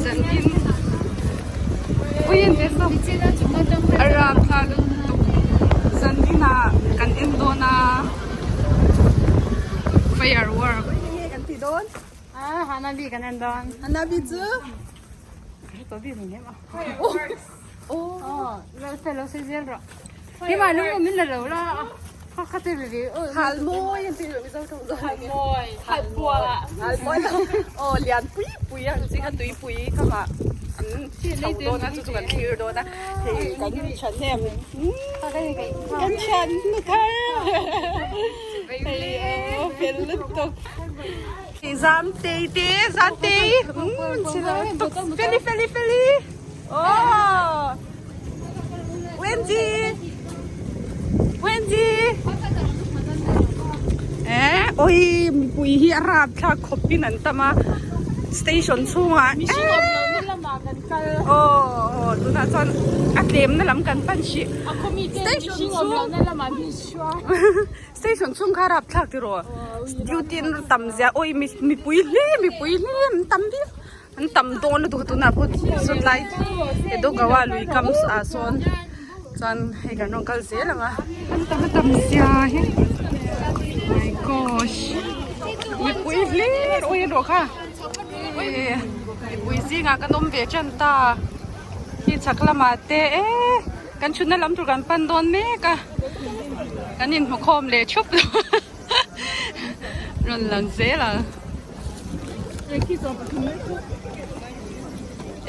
Zanin Uiin a ram thla lutuk zanin ah kan en dawn a firework Hanabi kan en dawn. Hanabi chu Halmawi an tih loh Mizo tawng zawk a ni. Halmawi. Halmawi aw lian pui pui ang chi kha tuipui kamah an chho dawn a chu chu kan thlir dawn a hei kan thahnem kan thian nu thar hei aw fel lutuk. Zamtei te Zamtei Feli Feli Feli aw. Wendy Wendy eh oi mipui hi a rap thlak khawp in an tam a station chhungah Mihring awm lo na lamah kan kal aw tunah chuan a tlem na lam kan pan hrih a khaw mi te mihring awm lo na lamah min hruai station chhung kha a rap thlak tiraw duty an tam zia oi mipui hle mipui hle an tam viau. An tam dawn lutuk a tunah pawh sawtlai Edogawa lui kam ah sawn chuan hei kan rawn kal zel ang a an tam a tam zia hi my gosh mipui hlir ui erawh kha mipui zingah kan awm ve tan ta khi chhak lamah te e kan thutna lam tur kan pan dawn mek a kan inhmu khawm leh thup rawn lang zel ang.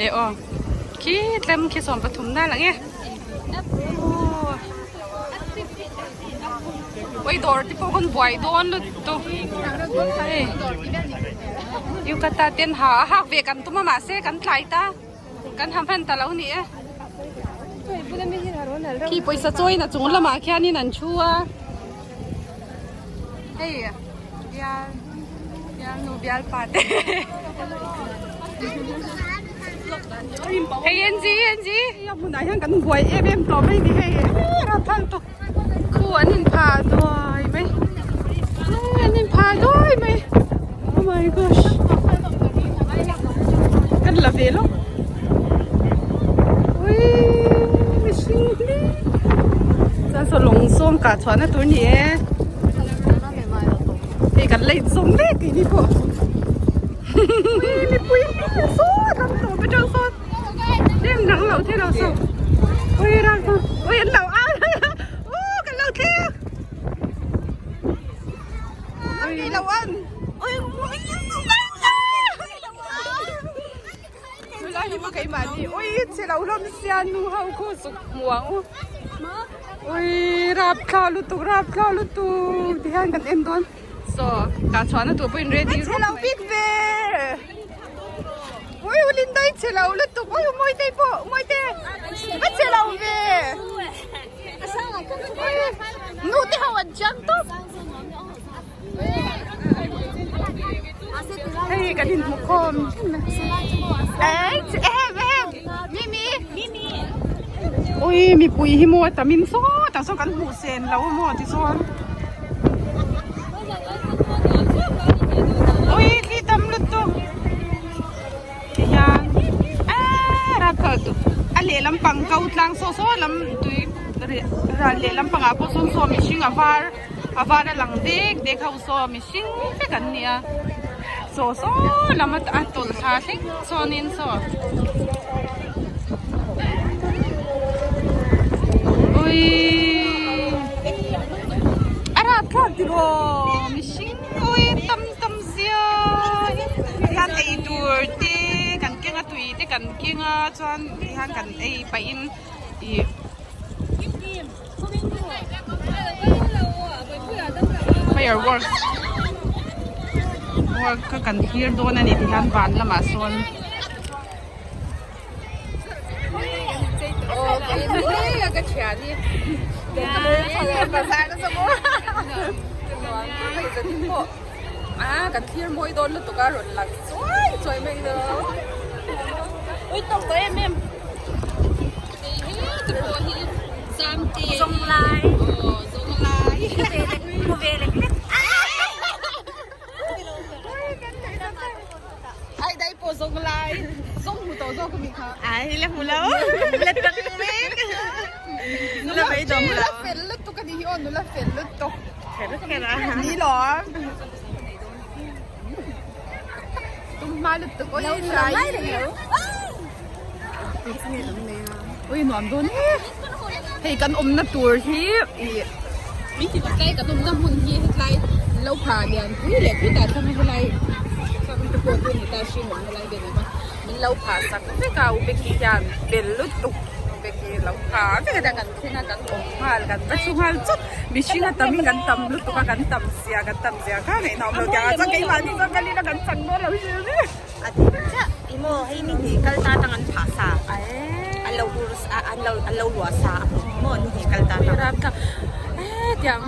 E aw khi tlem khi 13 na lang e oi dawr te pawh kan buai dawn lutuk hei yukata ten ha a hak ve kan tum a mahse kan tlai ta kan ha hman ta lo ni e khi pawisa chawiin a chung lamah khianin an thu a hei bial bialnu bialpa te hei NG NG a hmunah hian kan buai em em tawh mai ni hei ram tawk khu an in phah duai mai an in phah duai mai oh my gosh kan la ve lawk ui mihring hle chuan saw lawng sawm kah chhuah na tur ni e hei kan la inzawm mek keini pawh ui mipui hle saw ram tawp atang sawn Tlem dang loh thei lo saw. Ui ral chu. Ui an lo au. U kan lo thleng. Ui lo an. Ui ui Lai hi keimah ni. Ui che lo hlawm sia nu ho khu zuk hmu ang u. Ui rap thla lutuk rap thla lutuk ti hian kan en dawn. So tah chhuahna tur pawhin ready rawk mai. Che lo bik ve. Ui u Lindai che lo lutuk ui u Mawitei pawh u Mawite va che lo ve nu te ho an chiang tawp hei kan inhmu khawm ei ehem ehem Mimi ui mipui hi maw a tam in sawtah sawn kan hmuh sen lo maw tichuan. Ui thli tam lutuk tihian eee ral khalh tu a lehlam pang ko tlang saw saw lam tui ral lehlam pangah pawh sawn saw mihring a var a var a lang dek dek ho saw mihring vek an nia saw saw lam a tawlh thla thleng chuanin saw uiii. A rat thlak tiraw mihring awi tam tam zia hi tihian ei tur te kan keng a tui te kan keng a chuan tihian kan ei pahin ih fireworks work kha kan thlir dawn a ni tihian van lamah sawn. Kan thlir mawi dawn lutuk a rawn lang chuai chuai mai lo ui tawk tawh em em Zawnglai Zawnglai Mu ve lek lek Ai dai. pawh zawng lai zawng hmu tawh zawk ami kha. Ai la hmu lo la tang mek nula mai dawng lo. Nula fel lutuk ani hi aw nula fel lutuk. Kher kher a. Ni lawm. Tum hma lutuk aw i rai. Ui nuam dawn e. Hei kan awmna tur hi ih min ti tlai kan awmna hmun hi hetlai lo pha lian pui leh khutah thlang helai te pawh chu ni ta hring awmna lai vel a min lo pha sak vek a u Becky hian bel lutuk u Becky lo pha vek a kan thleng a kan awm nghal kan va thu nghal chawt mihring a tam in kan tam lutuk a kan tam zia kan tam zia kha ngaihna awm lo tiang ah chuan keimahni chuan kal ila kan chang dawn lo hrim e. A dik chiah i maw hei ni hnih kal ta tang an phah sa an lo ur an lo an lo luah sa a hmu maw ni hnih kal ta tang. Rapthlak eh tiang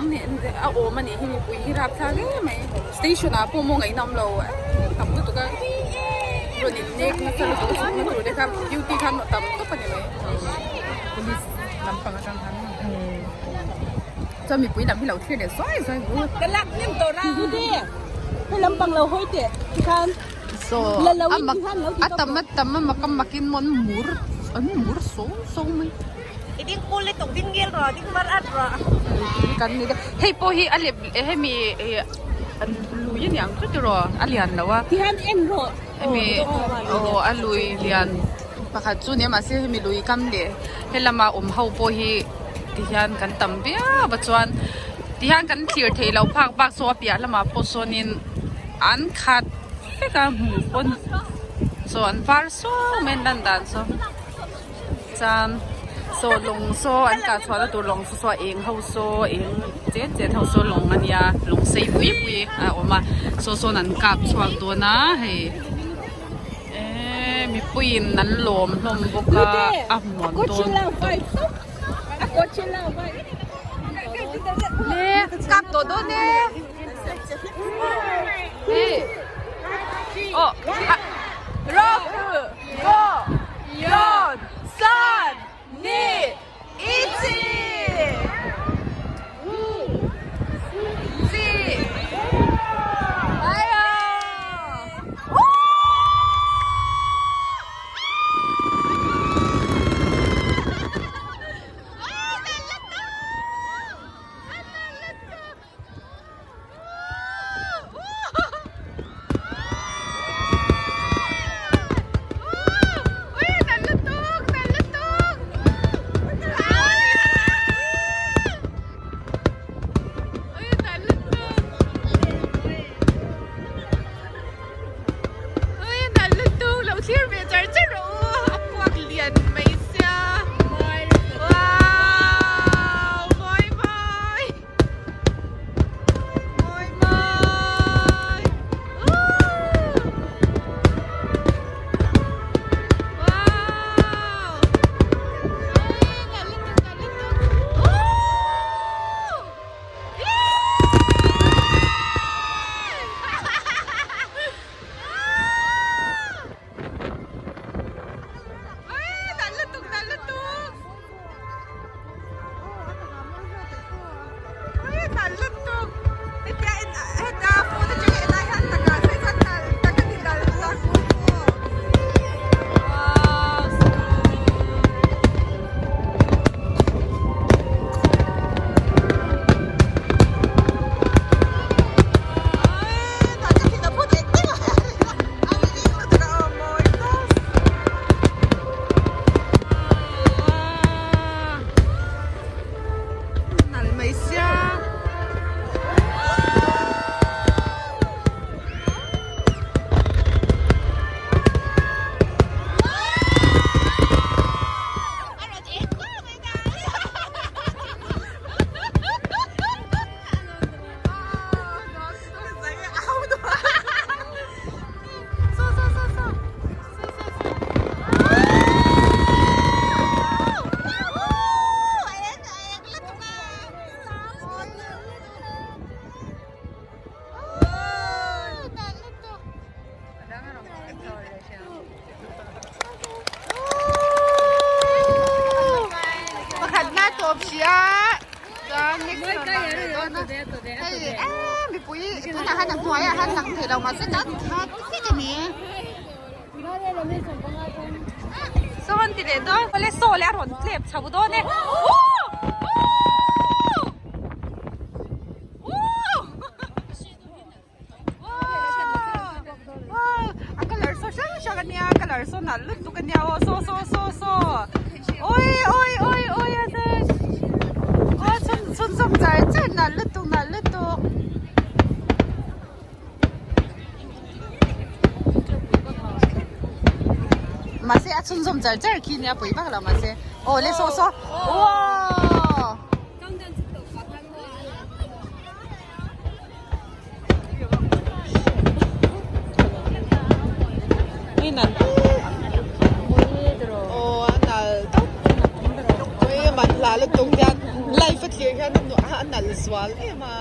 a awm a nih hi mipui hi rapthlak em mai station ah pawh maw ngaihna awm lo eh tam lutuk a rawn in nek nasa lutuk a chhukna tur te kha duty khan tam tawp a ni mai police lampang atang khan chuan mipui lam hi lo thlir leh zuai zuai Ka lak hnem tawh ra. Hei lampang lo hawi teh tikhan. Saw a mak a tam a tam a mak a mak in maw an mur an mur saw saw mai. I ding kul lutuk ding ngil rawh ding mar at rawh. Kan ni deuh hei pawh hi a lep hemi ih lui a niang chu tiraw a lian lo a. Tihian en rawh. Hemi aw a lui lian pakhat chu nia mahse hemi lui kam leh helama awm ho pawh hi tihian kan tam viau a chuan tihian kan thlir theih loh phak bak saw a piah lamah pawh sawnin an khat vek a hmuh pawn saw an var suau mai an lan dan saw chuan saw lawng saw an kah chhuah na tur lawng saw saw a eng ho saw eng chet chet ho saw lawng a nia lawng sei pui pui a awm a saw sawn an kap chhuak dawn a hei eee mipuiin an lawm hlawm bawk a a hmuam dawn le kap tawh dawn e. Pakhat na tawp si a chuan next round ah leh dawn a hei eee mipui tunah hian a hnuaiah hian lang thei lo mahse kan khat vek a ni. Saw an ti leh dawn. Awle saw leh a rawn tlep chho dawn e. A colour saw hrang hrang ania colour saw nalh lutuk ania aw saw saw saw saw awi awi awi awi a aw chhun chhunzawm char char nalh lutuk nalh lutuk. Mahse a chhunzawm char char khi nia pui vak lo mahse aw le saw saw wow. Live a thlir hian a nal zual em a.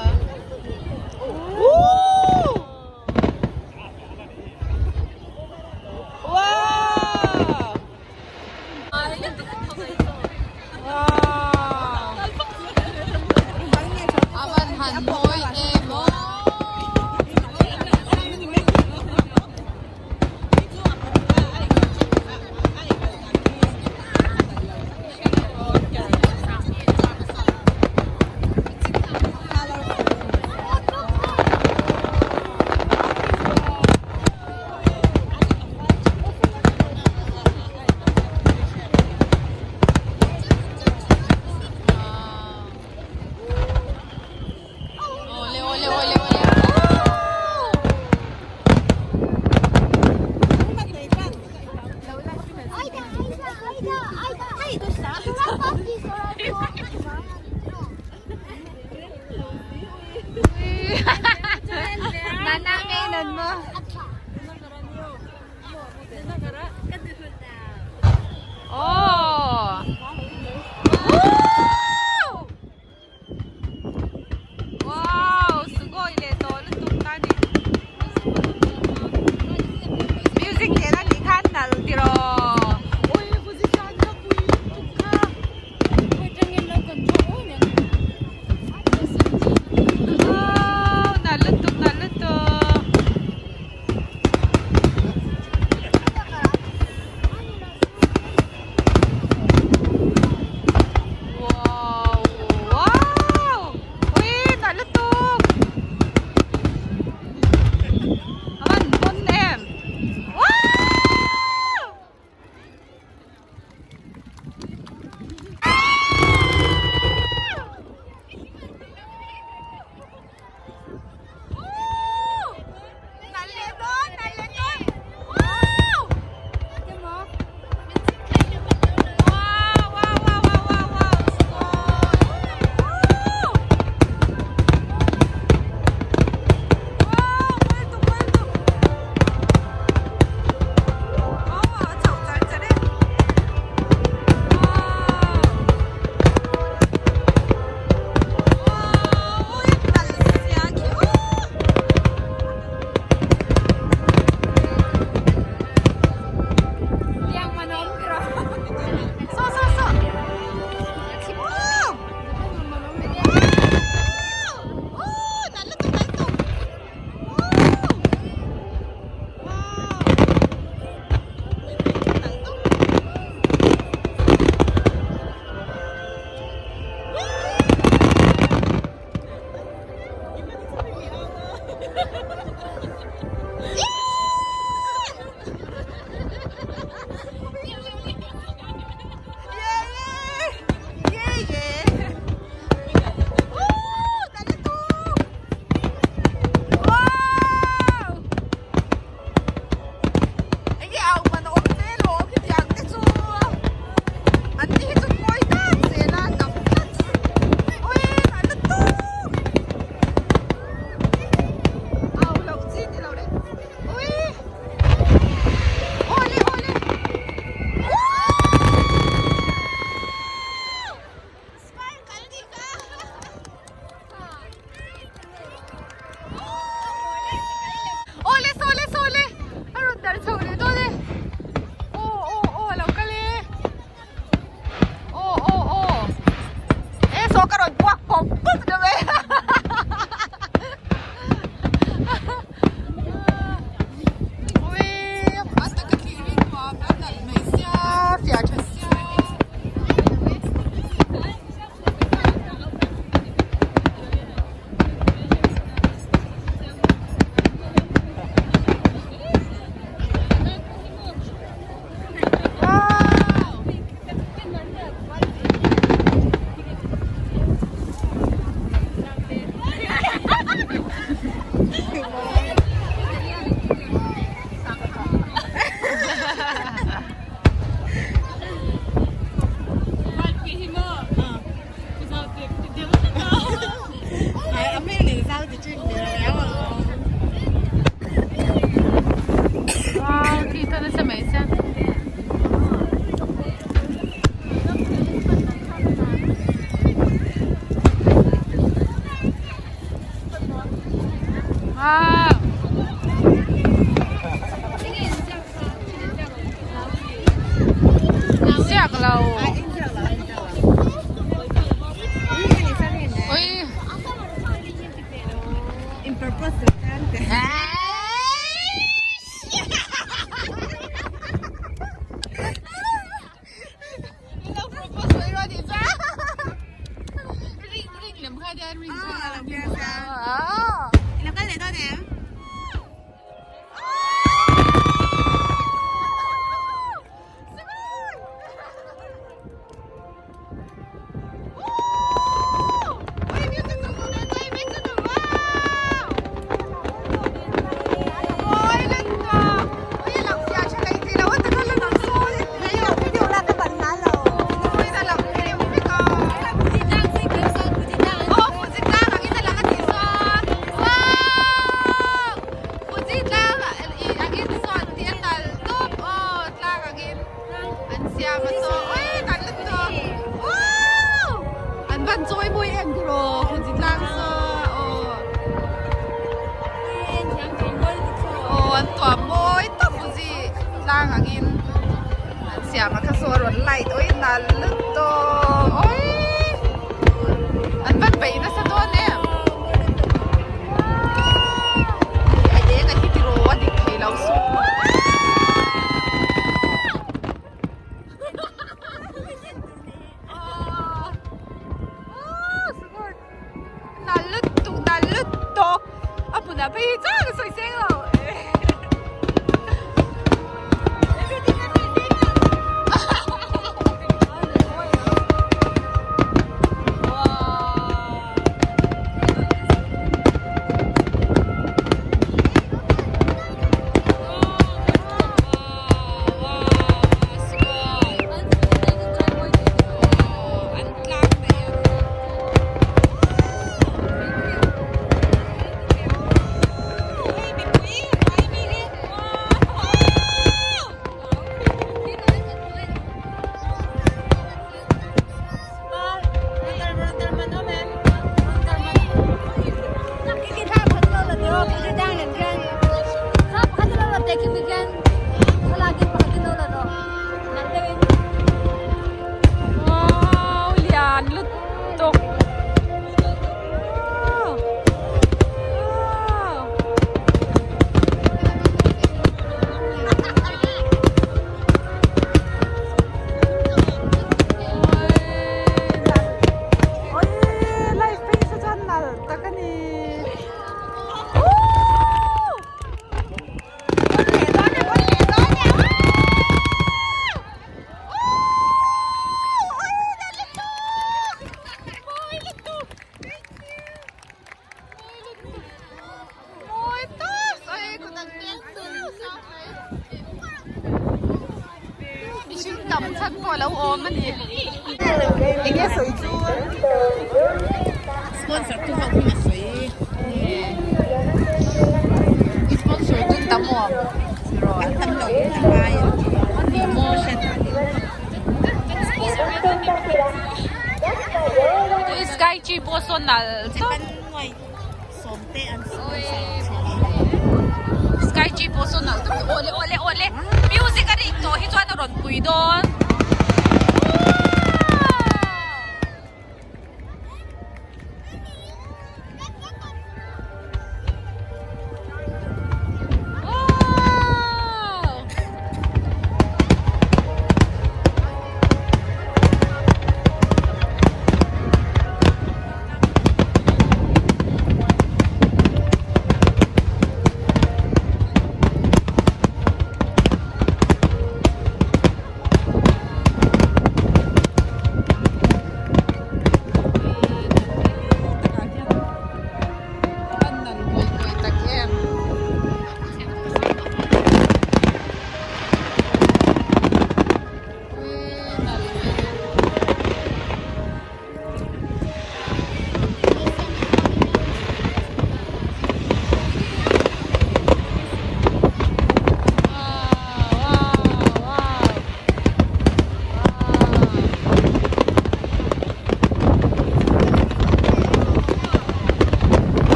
lo. Ui.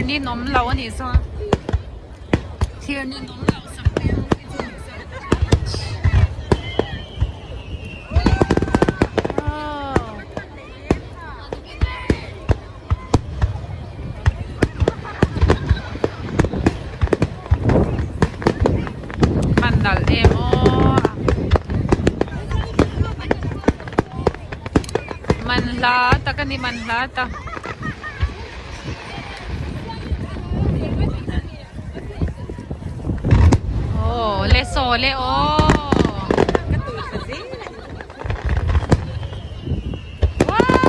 ninawm lo a nih chuan thlir ninawm loh sak te ang hi chu ni se aww. Man nalh em aw man hla tak a ni man hla tak. Aw le saw le aw. Wow!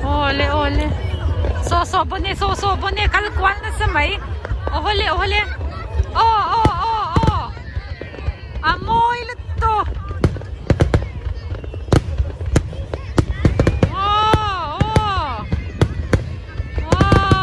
Awle awle saw saw pawh ni saw saw pawh ni kal kual nasa mai awhawle awhawle aw aw aw aw a mawi lutuk aw aw aw. Wow!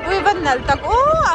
Ui van nalh tak aw a.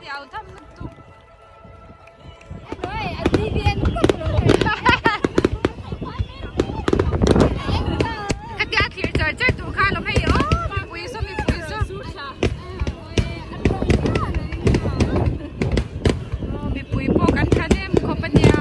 ti au tham lutuk. Khatia thlir char char tur kha lo hei aw mipui chu mipui chu mipui pawh kan tha hnem khawp a nia.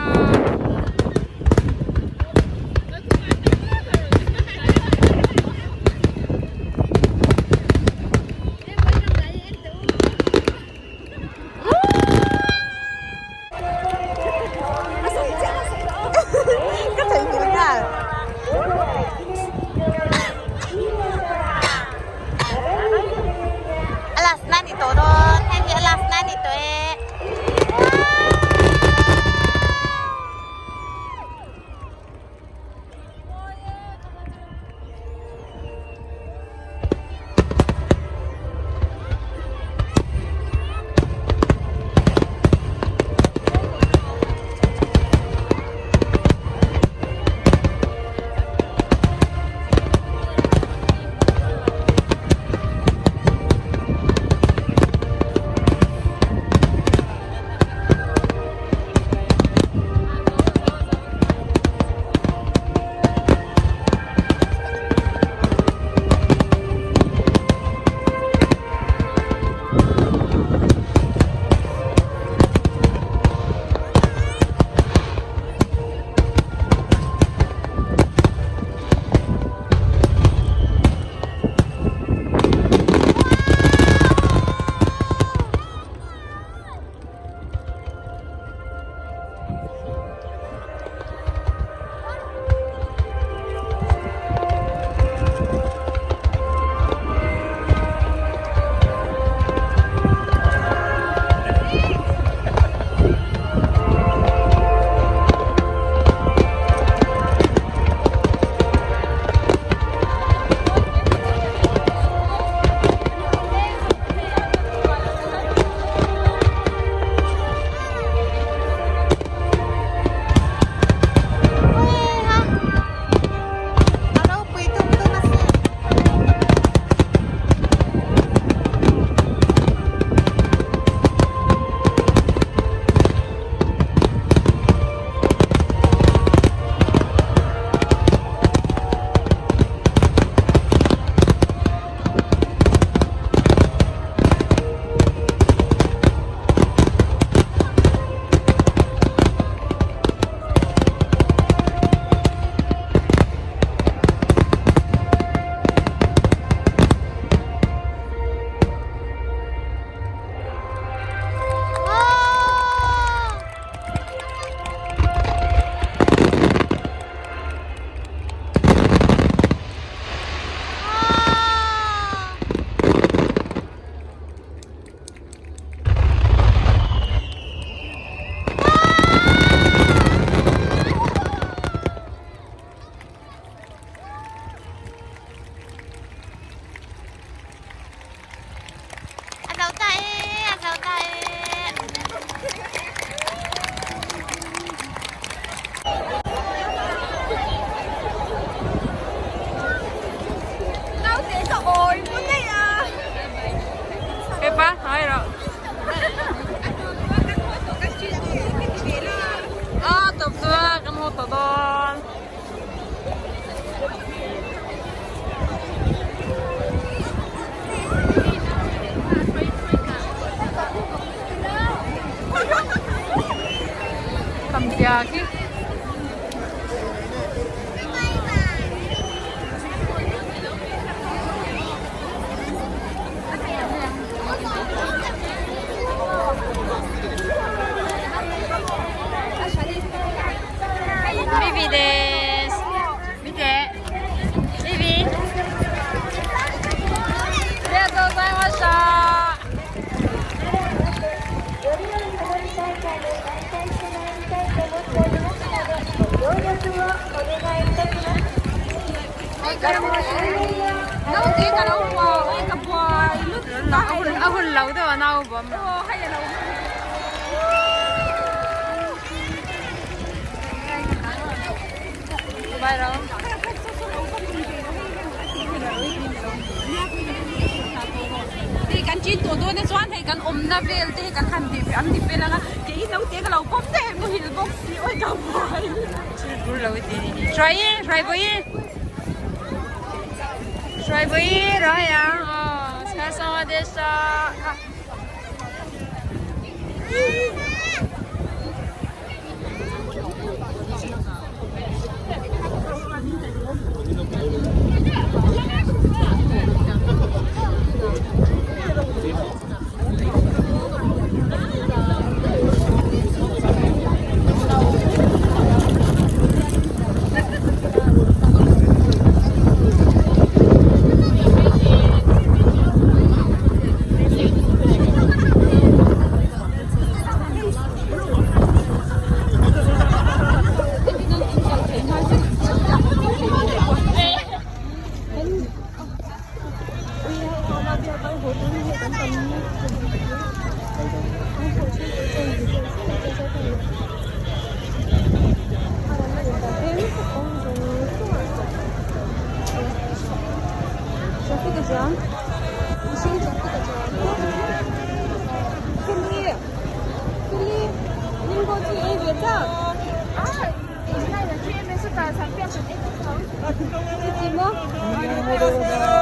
A hun lo deuh a nau bawm. dawn e chuan hei kan awmna vel te hi kan han ti an ti fel ang a kei hi naute ka lo pawm daih muhil bawk si awi ka buai hruai i hruai vawi i hruai vawi i rai ang aw Traffic a jam mihring traffic a jam Kelly Kelly mango chu ei ve chak chi chi maw.